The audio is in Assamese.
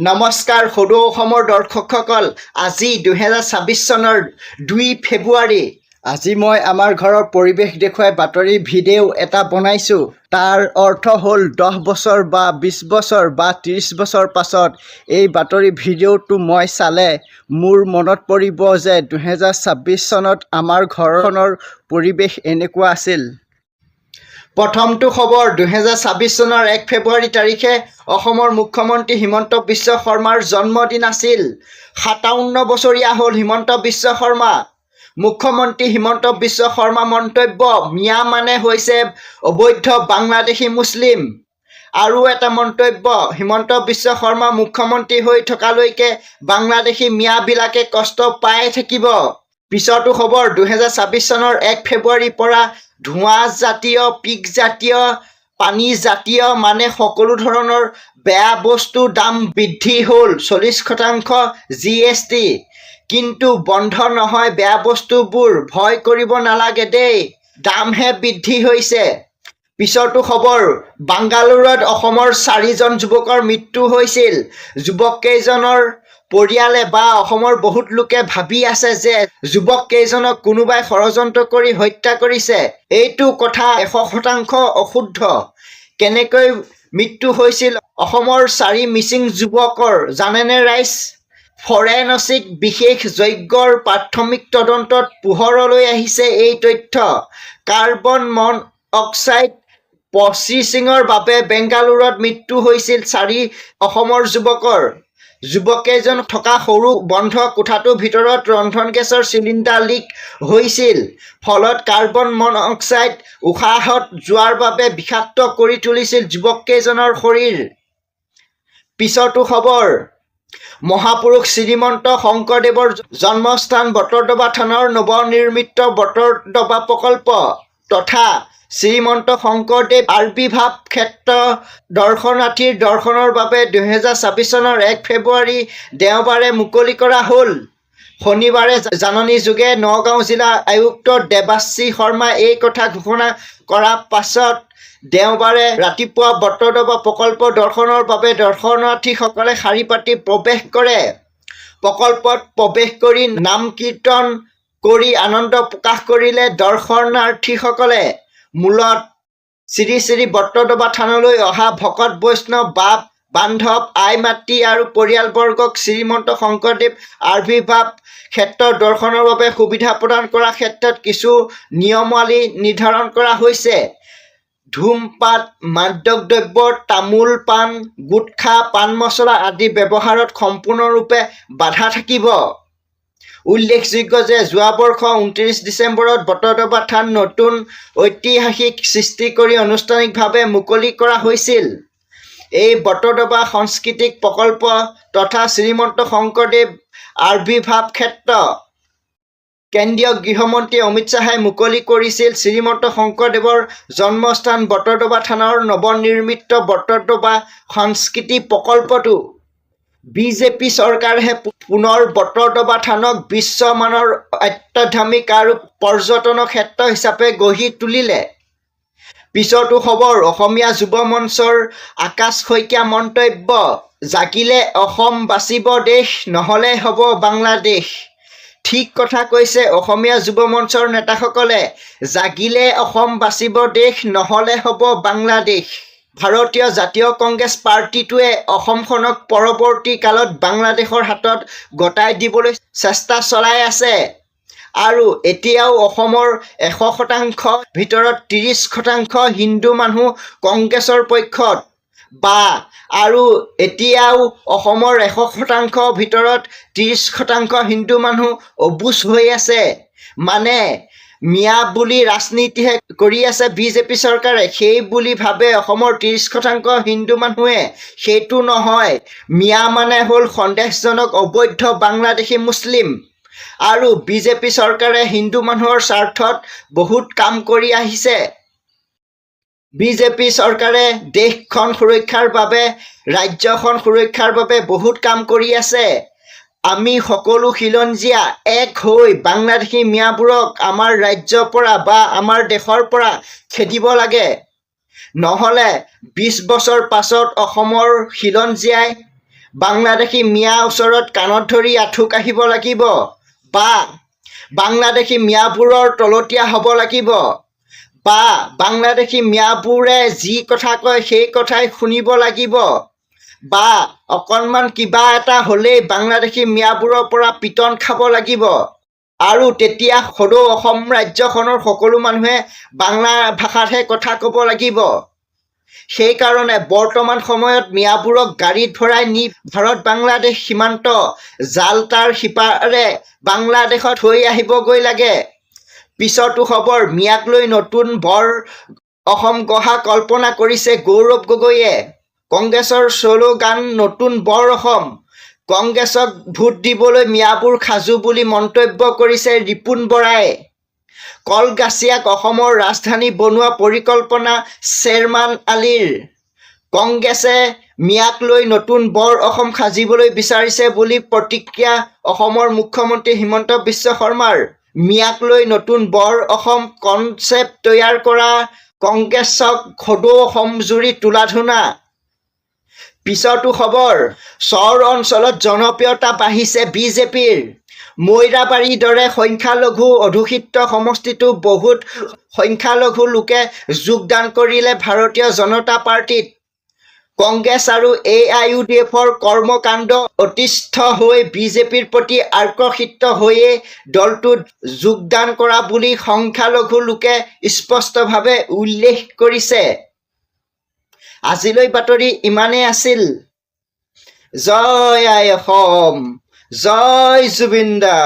নমস্কাৰ সদৌ অসমৰ দৰ্শকসকল। আজি 2026 চনৰ 2 ফেব্ৰুৱাৰী। আজি মই আমাৰ ঘৰৰ পৰিৱেশ দেখুৱাই বাতৰি ভিডিঅ' এটা বনাইছোঁ। তাৰ অৰ্থ হ'ল 10 বছৰ বা 20 বছৰ বা 30 বছৰ পাছত এই বাতৰি ভিডিঅ'টো মই চালে মোৰ মনত পৰিব যে 2026 চনত আমাৰ ঘৰখনৰ পৰিৱেশ এনেকুৱা আছিল। প্ৰথমটো খবৰ, 2026 চনৰ 1 ফেব্ৰুৱাৰী তাৰিখে অসমৰ মুখ্যমন্ত্ৰী হিমন্ত বিশ্ব শৰ্মাৰ জন্মদিন আছিল। 57 বছৰীয়া হ'ল হিমন্ত বিশ্ব শৰ্মা। মুখ্যমন্ত্ৰী হিমন্ত বিশ্ব শৰ্মা মন্তব্য, মিয়া মানে হৈছে অবৈধ বাংলাদেশী মুছলিম। আৰু এটা মন্তব্য, হিমন্ত বিশ্ব শৰ্মা মুখ্যমন্ত্ৰী হৈ থকালৈকে বাংলাদেশী মিয়াবিলাকে কষ্ট পাই থাকিব। পিছৰটো খবৰ, 2026 চনৰ 1 ফেব্ৰুৱাৰীৰ পৰা ধোঁৱা জাতীয়, পিক জাতীয়, পানী জাতীয়, মানে সকলো ধৰণৰ বেয়া বস্তুৰ দাম বৃদ্ধি হ'ল 40% জিএছটি। কিন্তু বন্ধ নহয় বেয়া বস্তুবোৰ, ভয় কৰিব নালাগে দেই, দামহে বৃদ্ধি হৈছে। পিছৰটো খবৰ, বাংগালোৰত অসমৰ চাৰিজন যুৱকৰ মৃত্যু হৈছিল। যুৱককেইজনৰ পৰিয়ালে বা অসমৰ বহুত লোকে ভাবি আছে যে যুৱক কেইজনক কোনোবাই ষড়যন্ত্ৰ কৰি হত্যা কৰিছে। এইটো কথা 100% অশুদ্ধ। কেনেকৈ মৃত্যু হৈছিল অসমৰ চাৰি মিচিং যুৱকৰ, জানেনে ৰাইজ? ফৰেনচিক বিশেষজ্ঞৰ প্ৰাথমিক তদন্তত পোহৰলৈ আহিছে এই তথ্য। কাৰ্বন মন অক্সাইড পইজনিঙৰ বাবে বেংগালুৰুত মৃত্যু হৈছিল চাৰি অসমৰ যুৱকৰ। যুৱককেইজন থকা সৰু বন্ধ কোঠাটোৰ ভিতৰত ৰন্ধন গেছৰ চিলিণ্ডাৰ লিক হৈছিল। ফলত কাৰ্বন মন অক্সাইড উশাহত যোৱাৰ বাবে বিষাক্ত কৰি তুলিছিল যুৱককেইজনৰ শৰীৰ। পিছৰটো খবৰ, মহাপুৰুষ শ্ৰীমন্ত শংকৰদেৱৰ জন্মস্থান বটদ্ৰৱা থানৰ নৱনিৰ্মিত বটদ্ৰৱা প্ৰকল্প তথা শ্ৰীমন্ত শংকৰদেৱ আৱিৰ্ভাৱ ক্ষেত্ৰ দৰ্শনাৰ্থীৰ দৰ্শনৰ বাবে 2026 চনৰ 1 ফেব্ৰুৱাৰী দেওবাৰে মুকলি কৰা হ'ল। শনিবাৰে জাননী যোগে নগাঁও জিলা আয়ুক্ত দেৱাশী শৰ্মাই এই কথা ঘোষণা কৰাৰ পাছত দেওবাৰে ৰাতিপুৱা বটদ্ৰৱা প্ৰকল্প দৰ্শনৰ বাবে দৰ্শনাৰ্থীসকলে শাৰী পাতি প্ৰৱেশ কৰে। প্ৰকল্পত প্ৰৱেশ কৰি নাম কীৰ্তন কৰি আনন্দ প্ৰকাশ কৰিলে দৰ্শনাৰ্থীসকলে। মূলত শ্ৰী শ্ৰী বটদ্ৰৱা থানলৈ অহা ভকত বৈষ্ণৱ, বাপ বান্ধৱ, আই মাতৃ আৰু পৰিয়ালবৰ্গক শ্ৰীমন্ত শংকৰদেৱ আৱিৰ্ভাৱ ক্ষেত্ৰ দৰ্শনৰ বাবে সুবিধা প্ৰদান কৰাৰ ক্ষেত্ৰত কিছু নিয়মাৱলী নিৰ্ধাৰণ কৰা হৈছে। ধূমপাত, মাদক দ্ৰব্য, তামোল পাণ, গুটখা, পাণ মছলা আদি ব্যৱহাৰত সম্পূৰ্ণৰূপে বাধা থাকিব। উল্লেখযোগ্য যে যোৱা বৰ্ষ 29 ডিচেম্বৰত বটদ্ৰৱা থান নতুন ঐতিহাসিক সৃষ্টি কৰি আনুষ্ঠানিকভাৱে মুকলি কৰা হৈছিল। এই বটদ্ৰৱা সাংস্কৃতিক প্ৰকল্প তথা শ্ৰীমন্ত শংকৰদেৱ আৱিৰ্ভাৱ ক্ষেত্ৰ। কেন্দ্ৰীয় গৃহমন্ত্ৰী অমিত শ্বাহে মুকলি কৰিছিল শ্ৰীমন্ত শংকৰদেৱৰ জন্মস্থান বটদ্ৰৱা থানৰ নৱনিৰ্মিত বটদ্ৰৱা সাংস্কৃতিক প্ৰকল্পটো। বিজেপি চৰকাৰেহে পুনৰ বটদ্ৰৱা থানক বিশ্বমানৰ আধ্যাত্মিক আৰু পৰ্যটনৰ ক্ষেত্ৰ হিচাপে গঢ়ি তুলিলে। পিছৰটো খবৰ, অসমীয়া যুৱ মঞ্চৰ আকাশ শইকীয়া মন্তব্য, জাগিলে অসম বাচিব দেশ, নহ'লে হ'ব বাংলাদেশ। ঠিক কথা কৈছে অসমীয়া যুৱ মঞ্চৰ নেতাসকলে। জাগিলে অসম বাচিব দেশ, নহ'লে হ'ব বাংলাদেশ। ভাৰতীয় জাতীয় কংগ্ৰেছ পাৰ্টীটোৱে অসমখনক পৰৱৰ্তী কালত বাংলাদেশৰ হাতত গতাই দিবলৈ চেষ্টা চলাই আছে। আৰু এতিয়াও অসমৰ 100% ভিতৰত 30% হিন্দু মানুহ কংগ্ৰেছৰ পক্ষত বা আৰু এতিয়াও অসমৰ 100% ভিতৰত 30% হিন্দু মানুহ অবুজ হৈ আছে। মানে মিয়া বুলি ৰাজনীতিহে কৰি আছে বিজেপি চৰকাৰে, সেই বুলি ভাবে অসমৰ 30% হিন্দু মানুহে। সেইটো নহয়। মিয়া মানে হ'ল সন্দেহজনক অবৈধ বাংলাদেশী মুছলিম। আৰু বিজেপি চৰকাৰে হিন্দু মানুহৰ স্বাৰ্থত বহুত কাম কৰি আহিছে। বিজেপি চৰকাৰে দেশখন সুৰক্ষাৰ বাবে, ৰাজ্যখন সুৰক্ষাৰ বাবে বহুত কাম কৰি আছে। আমি সকলো খিলঞ্জীয়া এক হৈ বাংলাদেশী মিয়াবোৰক আমাৰ ৰাজ্যৰ পৰা বা আমাৰ দেশৰ পৰা খেদিব লাগে। নহ'লে 20 বছৰ পাছত অসমৰ খিলঞ্জীয়াই বাংলাদেশী মিয়া ওচৰত কাণত ধৰি আঁঠু কাঢ়িব লাগিব বা বাংলাদেশী মিয়াবোৰৰ তলতীয়া হ'ব লাগিব বা বাংলাদেশী মিয়াবোৰে যি কথা কয় সেই কথাই শুনিব লাগিব বা অকণমান কিবা এটা হ'লেই বাংলাদেশী মিয়াবোৰৰ পৰা পিটন খাব লাগিব আৰু তেতিয়া সদৌ অসম ৰাজ্যখনৰ সকলো মানুহে বাংলা ভাষাতহে কথা ক'ব লাগিব। সেইকাৰণে বৰ্তমান সময়ত মিয়াবোৰক গাড়ীত ভৰাই নি ভাৰত বাংলাদেশ সীমান্ত জালতাৰ সিপাৰে বাংলাদেশত থৈ আহিবগৈ লাগে। পিছৰটো খবৰ, মিয়াক লৈ নতুন বৰ অসম গঢ়া কল্পনা কৰিছে গৌৰৱ গগৈয়ে। কংগ্ৰেছৰ শ্লোগান নতুন বৰ অসম। কংগ্ৰেছক ভোট দিবলৈ মিয়াবোৰ সাজু বুলি মন্তব্য কৰিছে ৰিপুণ বৰাই। কলগাছিয়াক অসমৰ ৰাজধানী বনোৱা পৰিকল্পনা শ্বেৰমান আলীৰ। কংগ্ৰেছে মিয়াক লৈ নতুন বৰ অসম সাজিবলৈ বিচাৰিছে বুলি প্ৰতিক্ৰিয়া অসমৰ মুখ্যমন্ত্ৰী হিমন্ত বিশ্ব শৰ্মাৰ। মিয়াক লৈ নতুন বৰ অসম কনচেপ্ট তৈয়াৰ কৰা কংগ্ৰেছক সদৌ অসমজুৰি তুলাধূনা। পিছৰটো খবৰ, চৰ অঞ্চলত জনপ্ৰিয়তা বাঢ়িছে বিজেপিৰ। মৈৰাবাৰীৰ দৰে সংখ্যালঘু অধ্যুষিত সমষ্টিতো বহুত সংখ্যালঘু লোকে যোগদান কৰিলে ভাৰতীয় জনতা পাৰ্টীত। কংগ্ৰেছ আৰু এআইয়ুডিএফৰ কৰ্ম-কাণ্ড অতিষ্ঠ হৈ বিজেপিৰ প্ৰতি আকৰ্ষিত হৈয়ে দলটোত যোগদান কৰা বুলি সংখ্যালঘু লোকে স্পষ্টভাৱে উল্লেখ কৰিছে। আজিলৈ বাতৰি ইমানেই আছিল। জয় আই অসম, জয় জুবিন দা।